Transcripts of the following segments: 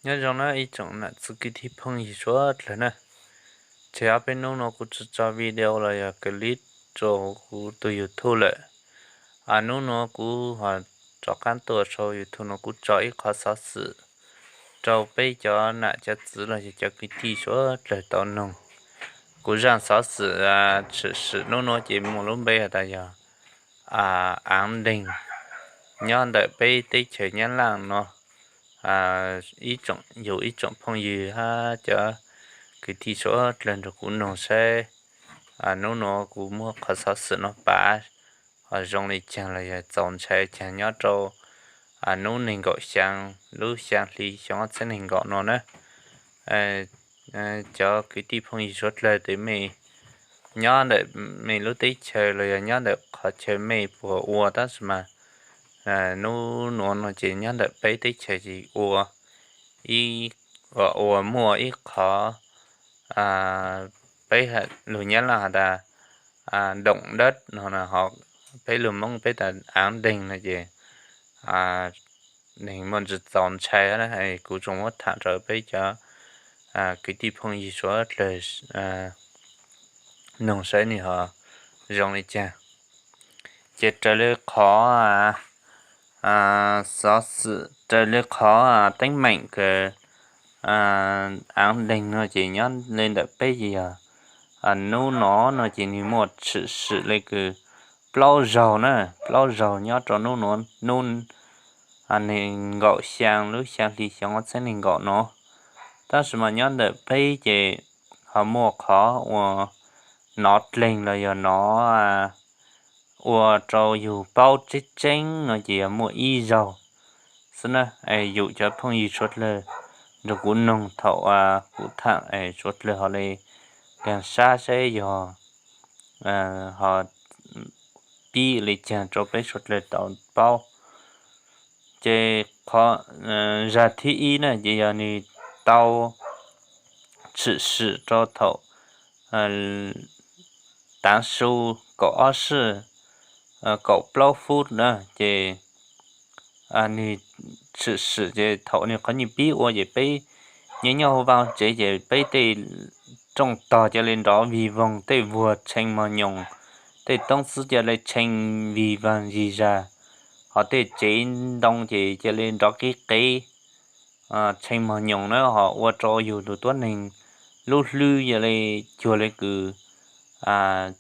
Nyob zoo na ib tsoom nam txiv kwv tij phooj ywg suav dlawg na. Ces ob peb hnub no kuv tsis tso video los yog clip rau kuv tus YouTube lawm. Hnub no kuv ho rov qab tuaj sau YouTube no kuv tso ib qhov xov xwm rau peb cov nam cov txiv los yog cov kwv tij suav dlawg tau noog. Kuv zaj xov xwm tshwm sim hnub no ces muaj lub npe has tas yog aav deeg nyob ntawm peb teb chaws Nyab Laj no. Ib tsoom yug ib tsoom phooj ywg hab cov kwv tij suav dlawg nrug kuv noog saib hnub no kuv muab qhov xov xwm no pav ho zoo li caag los yog txaus ntshai caag nyob rau hnub neeg nkaum xyaa lub xyaa hli xyoo ob txheeb neeg nkaum no na. Cov kwv tij phooj ywg suav dlawg tes mej nyob ntawm mej lub teb chaws los yog nyob ntawm qhov chaw mej puas ua tab sis mas hnub nuav no ces nyob ntawm peb teb chaws ces ua ib, ua muaj ib qhov peb lug Nyab Laj has tas doom dawb no, peb lug Moob peb tas aav deeg no ces neeg muaj ntsis txaus ntshai. Kuv tsuas muab tham rau peb cov kwv tij phooj ywg suav dlawg noog saib nwg ho zoo li caag. Ces raws li qhov xov xwm, raws li qhov teeb meem kws aav deeg no ces nyob li ntawm peb ces yog hnub no no ces nwg muaj tshwm sim li kws plaub zaug na, plaub zaug nyob rau hnub nuav, hnub neeg nkaum xyaa lub xyaa hli xyoo ob txheeb neeg nkaum no. Tab sis mas nyob ntawm peb ces ho muaj qhov uas nov dleeg los yog nov ua rau yug paub tseeb tseeb no ces yog muaj ib zaug xwb na. Yus cov phooj ywg suav dlawg nrug kuv noog thaum kuv tham suav dlawg ho li kaag sab saib yog ho pib li caag rau peb suav dlawg tau paub. Ces qhov zag thib ib na ces yog nwg tau tshwm sim rau thaum taav su kaum ob sij kaum plaub fub na ces nwg tshwm sim ces thaum nwg qhov nyuas pib ua ces peb nyob nyob huv vaj tsev ces peb tej rooj tog ca le nrov vig voog, tej vuag tshee mog nyoos, tej toob xwb ca le tshee vig voog zig zag, ho tej tsev ntoo ces ca le nrov qib qev tshee mog nyoos na, ho ua rau yug tug tuab neeg lub hlwb ca le cuag le kws,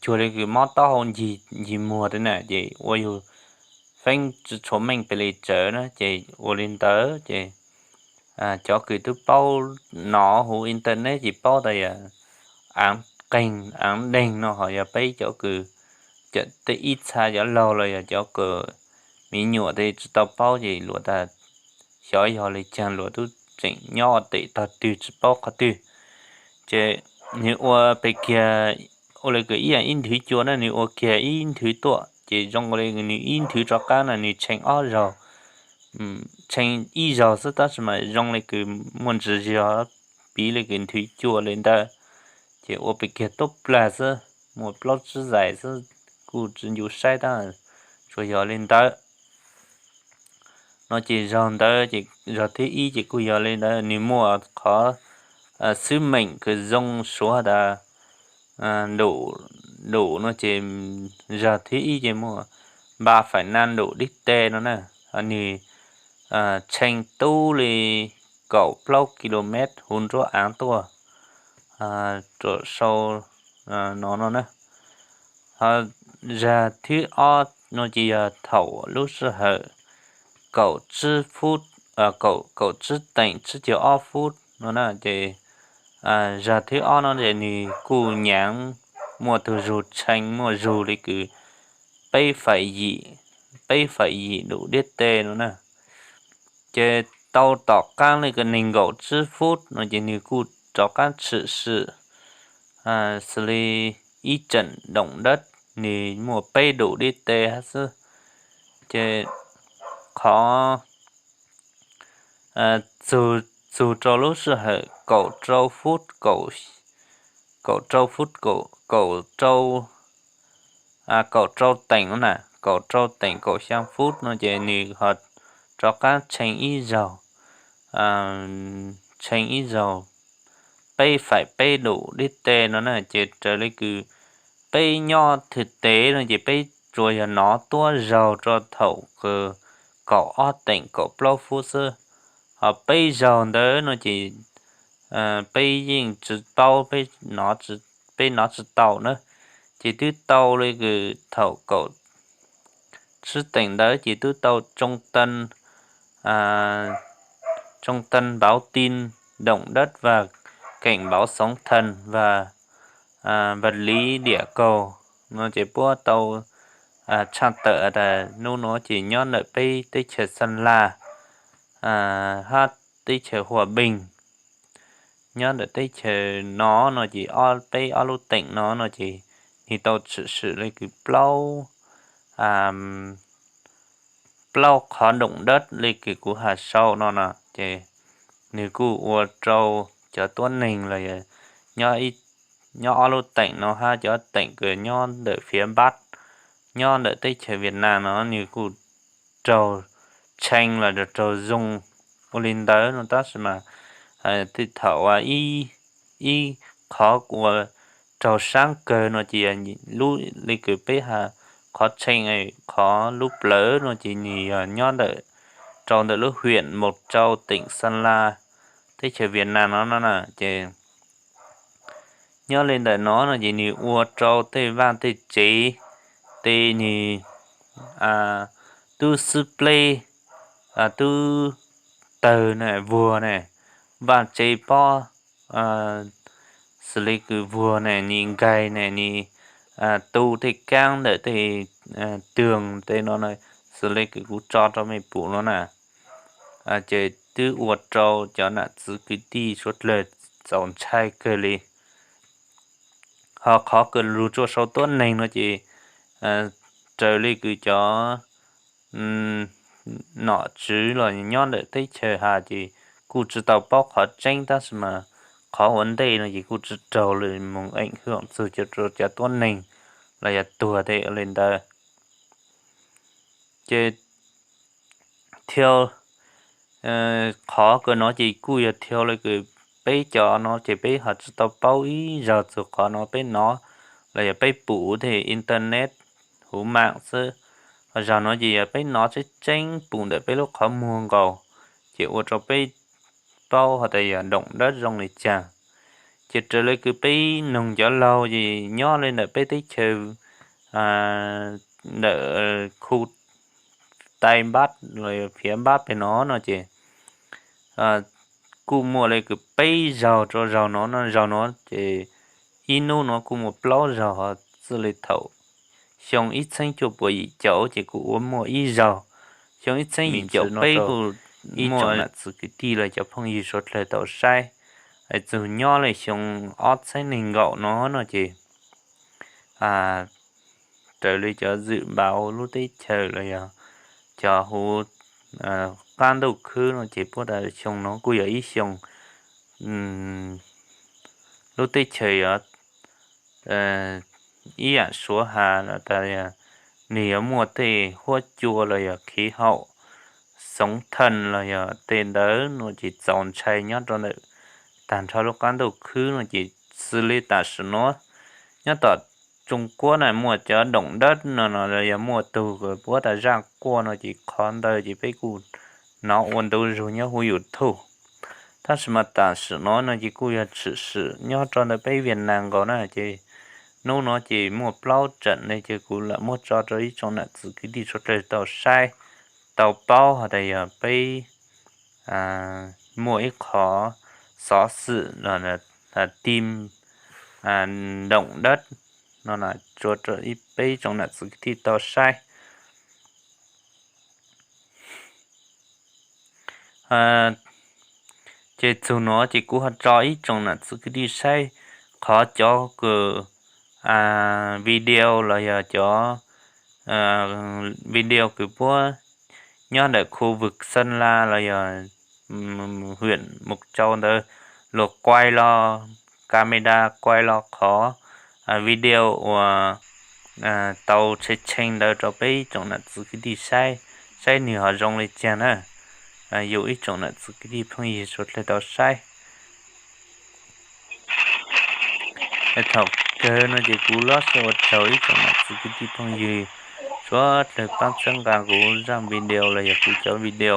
cuag le kws mob taub hau ncig muag teb na, ces ua yug feeb tsi tshua meej pes li tsawv na. Ces ua li ntawd ces cov kws tub paub nov huv internet ces paub tas yog aav qeeg aav deeg no, ho yog peb cov kws tej ib txha cov laug los yog cov kws me nyuam tej tsi tau paub ces luag tas xyov yog li caag luag tub tseem nyob tes tog twg tsi paub qhov twg. Ces nwg ua pes kiag, ua le kws ib yaam ib nthwv cua na, nwg ua kiag ib nthwv tuaj ces zoo li nwg ib nthwv rov qaab na nwg tshee ob zaug, tshee ib zaug xwb tab sis mas zoo li kws muaj ntsis zog, piv li kws nthwv cua li ntawd. Ces ua pes kiag tuab plag xwb, muaj plaub tsib zais xwb, kuj tsi ncu saib tab, tsuas yog li ntawd no. Ces zaug ntawd ces zaug thib ib ces kuj yog li ntawd, nwg muaj qhov xwb meem kws zoo suav tas ntum no ces zaug thib ib ces muaj npa faim na ntum dib te no na, nwg tshee tub li kaum plaub kilomev huv nruab aav tuaj rua sau no no na. Ho zag thib ob no ces yog thaum lub sij hawm kaum tsib fub, kaum tsib teem tsib caug ob fub no na ces zag thib ob no ces nwg kuj nyaav muaj tug zug tshee muaj zug li kws peb faim yim, peb faim yim ntum dib te no na. Ces tau tom qaab li kws neeg nkaum tsib fub no ces nwg kuj rov qaab tshwm sim xws li ib tseem doom dawb, nwg muaj peb ntum dib te hab xwb. Ces qhov txug rau lub sij hawm kaum rau fub, kaum rau fub, kaum rau, kaum rau teem no na, kaum rau teem kaum xyaa fub no ces nwg ho rov qaab tshee ib zaug. tshee ib zaug peb faim peb dum dib te no na. Ces raws li kws peb nyob thwm tes no ces peb tsuas yog nov tuab zaug rau thaum kaum ob teem kaum plaub fub xwb. Ho peb zaug ntawd no ces peb yeej tsis paub, peb nov tsis tau na. Ces twb tau li kws thaum kaum tsib teem ntawd ces twb tau tsoo teej, tsoo teej npauv tin, doom dab vas, keem npauv xoov thees, vas liv diam kaug no ces puab tau tshaj tawm tas hnub nuav ces nyob ntawm peb teb chaws Xas Las hab teb chaws Huas Npeej, nyob ntawm teb chaws no no ces peb ob lub teem no no ces nwg tau tshwm sim li kws plaub plaub qhov doom dab li kws kuv has sau no no ces nwg kuj ua rau cov tuab neeg los nyob ob lub teem no hab cov teem kws nyob ntawm fiav npab, nyob ntawm teb chaws Viaj Nam no nwg kuj raug tshee los raug zoo ua li ntawd no. Tab sis mas tej thaum ib qhov ua raug saab kawg no ces lub li kws peb has qhov tshee, qhov lub plawv no ces nwg yog nyob ntawm, rau ntawm lub hiam Mộc Châu teem Xas Las teb chaws Viaj Nam no no na. Ces nyob li ntawm no no ces nwg ua rau tej vaaj tej tsev, tej nwg tub xwb pleb, tub tawg ne, vuag ne, vaaj tsev pob xws li kws vuag ne, nwg nkaig ne, nwg tu tej kaab ntawm tej tug tej no xws li kws kuv tso rau mej pum no na. Ces twb ua rau cov nam txiv kwv tij suav dlawg txaus ntshai kawg li. Ho qhov kws lug rua sau tuab neeg no ces raws li kws cov nom tswv los nyob ntawm teb chaws has ces kuj tsis tau paub qhov tseeb, tab sis mas qhov ua ntej no ces kuj tsis raug li moog eem hwm txug cov tuab neeg los yog tuag tej li ntawd. Ces thiab qhov kws no ces kuj yog thiab li kws peb cov no ces peb ho tsis tau paub ib zaug txug qhov no, peb nov los yog peb pum tej internet huv maam xwb. Ho zaug no ces yog peb nov tseeb tseeb pum ntawm peb lub qhov muag nkaus, ces ua rau peb paub has tas yog doom dab zoo li cas. Ces raws li kws peb noog cov laug ces nyob li ntawm peb teb chaws ntawm khu Tây Bắc los yog phía Bắc pem no no ces kuj muaj li kws peb zaug rau zaug no no, zaug no ces ib hnub no kuj muaj plaub zaug, ho txij li thaum xyoo ib txheeb cuaj puas yim caum ces kuj ua muaj ib zaug. Xyoo ib txheeb yim caum peb kuj muaj nam txiv kwv tij los cov phooj ywg suav dlawg tau saib. Txug nyob li xyoo ob txheeb neeg nkaum no no ces raws li cov zwm npaus lub teb chaws los yog cov huv qab ntuj khwb no ces puab tas xyoo no kuj yog ib xyoo lub teb chaws yog ib yaam suav has tas nwg yuav muaj tej huab cua los yog khiv haum, xoov theej los yog tej ntawd no ces txaus ntshai nyob rau ntawm tag nrho lub qab ntuj khwb no ces xws li tam sim no nyob tom Tsoos Kuab na muaj cov doom dab no no los yog muaj tug puab tas zaaj quaj no ces qhov ntawd ces peb kuj nov ua ntu zug nyob huv YouTube. Tab sis mas tam sim no no ces kuj yog tshwm sim nyob rau ntawm peb Viaj Nam nkaus na ces hnub no ces muaj plaub tseem ne ces kuv lam muab tso rau ib tsoom nam txiv kwv tij suav dlawg tau saib, tau paub has tas yog peb muaj ib qhov xov xwm tim doom dab no na, tso rau peb tsoom nam txiv kwv tij tau saib. Ces txug no ces kuv ho tso ib tsoom nam txiv kwv tij saib qhov cov kws video los yog cov video kws puab nyob ntawm khu vwm Xeeb Las los yog hwm Mus Tsau ntawd luag kuai los, camera kuai los qhov video uas tau tshee tshee ntawd rau peb tsoom nam txiv kwv tij saib, saib nwg ho zoo li cas na. yus ib tsoom nam txiv kwv tij phooj ywg suav dlawg tau saib. Thaum kawg no ces kuv lov soj ua tsaug ib tsoom nam txiv kwv tij phooj ywg suav dlawg pab txhawb nqa kuv zaj video los yog kuv cov video.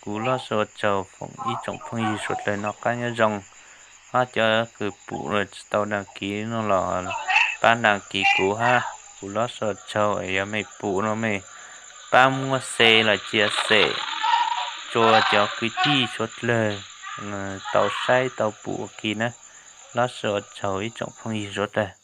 Kuv lov soj ua tsaug foom ib tsoom phooj ywg suav dlawg noj qab nyob zoo. Hab cov kws pum los tsis tau đăng ký no los pab đăng ký kuv hab. Kuv lov soj ua tsaug. Yog mej pum no mej pab muab share los chia sẻ rua cov kwv tij suav dlawg tau saib tau pum ua ke na. Lov soj ua tsaug ib tsoom phooj ywg suav dlawg.